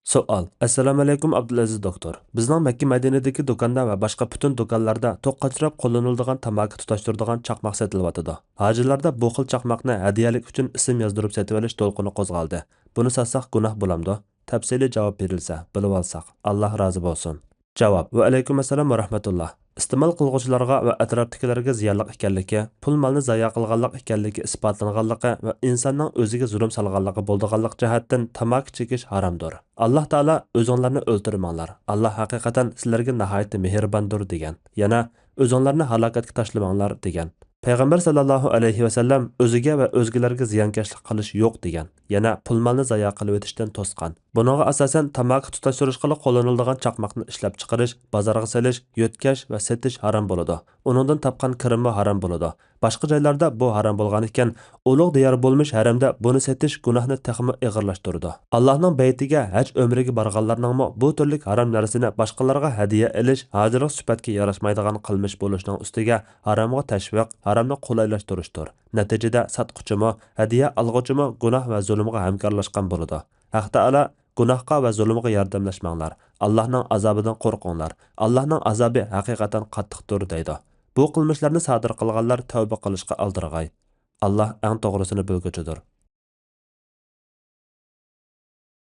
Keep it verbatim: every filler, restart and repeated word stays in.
سوئال. ئەسسالامۇئەلەيكۇم ئابدۇلئەزىز دوكتور. بىزنىڭ مەككە مەدىنىدىكى دۇكاندا ۋە باشقا پۈتۈن دۇكانلاردا توك قاچۇراپ قوللىنىلىدىغان تاماكا تۇتاشتۇرىدىغان چاقماق سېتىلىۋاتىدۇ. ھاجىلاردا بۇ خىل چاقماقنى ھەدىيەلىك ئۈچۈن ئىسىم يازدۇرۇپ سېتىۋېلىش دولقۇنى قوزغالدى. بۇنى ساتساق گۇناھ بولامدۇ؟ تەپسىلىي جاۋاب بېرىلسە، بىلىۋالساق. ئاللا رازى بولسۇن. جاۋاب. ۋەئەلەيكۇم ئەسسالام ۋە رەھمەتۇللا. ئىستېمال قىلغۇچىلارغا ۋە ئەتراپتىكىلەرگە زىيانلىق ئىكەنلىكى، پۇل مالنى زايە قىلغانلىق ئىكەنلىكى ئىسپاتلانغانلىقى ۋە ئىنساننىڭ ئۆزىگە زۇلۇم سالغانلىقى بولىدىغانلىق جەھەتتىن تاماكا چېكىش ھارامدۇر. ئاللا تائالا «ئۆزۈڭلارنى ئۆلتۈرمەڭلار، ئاللا ھەقىقەتەن سىلەرگە ناھايىتى مېھرىباندۇر» دېگەن. يەنە «ئۆزۈڭلارنى ھالاكەتكە تاشلىماڭلار» دېگەن. پەيغەمبەر ساللاللاھۇ ئەلەيھى ۋەسەللەم «ئۆزىگە ۋە ئۆزگىلەرگە زىيانكەشلىك قىلىش يوق» دېگەن. يەنە پۇل مالنى زايە قىلىۋېتىشتىن توسقان. بۇنىڭغا ئاساسەن، تاماكا تۇتاشتۇرۇشقىلا قوللىنىلىدىغان چاقماقنى ئىشلەپچىقىرىش، بازارغا سېلىش، يۆتكەش ۋە سېتىش ھارام بولىدۇ. ئۇنىڭدىن تاپقان كىرىممۇ ھارام بولىدۇ. باشقا جايلاردا بۇ ھارام بولغانىكەن، ئۇلۇغ دىيار بولمىش ھەرەمدە بۇنى سېتىش گۇناھنى تېخىمۇ ئېغىرلاشتۇرىدۇ. ئاللانىڭ بەيتىگە ھەج ئۆمرىگە بارغانلارنىڭمۇ بۇ تۈرلۈك ھارام نەرسىنى باشقىلارغا ھەدىيە ئېلىش ھاجىلىق سۈپەتكە ياراشمايدىغان قىلمىش بولۇشنىڭ ئۈستىگە ھارامغا تەشۋىق، ھارامنى قولايلاشتۇرۇشتۇر. نەتىجىدە ساتقۇچىمۇ، ھەدىيە ئالغۇچىمۇ گۇناھ ۋە زۇلۇمغا ھەمكارلاشقان بولىدۇ. ھەق تائالا: «گۇناھقا ۋە زۇلۇمغا ياردەملەشمەڭلار، ئاللانىڭ ئازابىدىن قورقۇڭلار، ئاللانىڭ ئازابى ھەقىقەتەن قاتتىقتۇر» دەيدۇ. بۇ قىلمىشلارنى سادىر قىلغانلار تەۋبە قىلىشقا ئالدىرىغاي. ئاللا ئەڭ توغرىسىنى بىلگۈچىدۇر.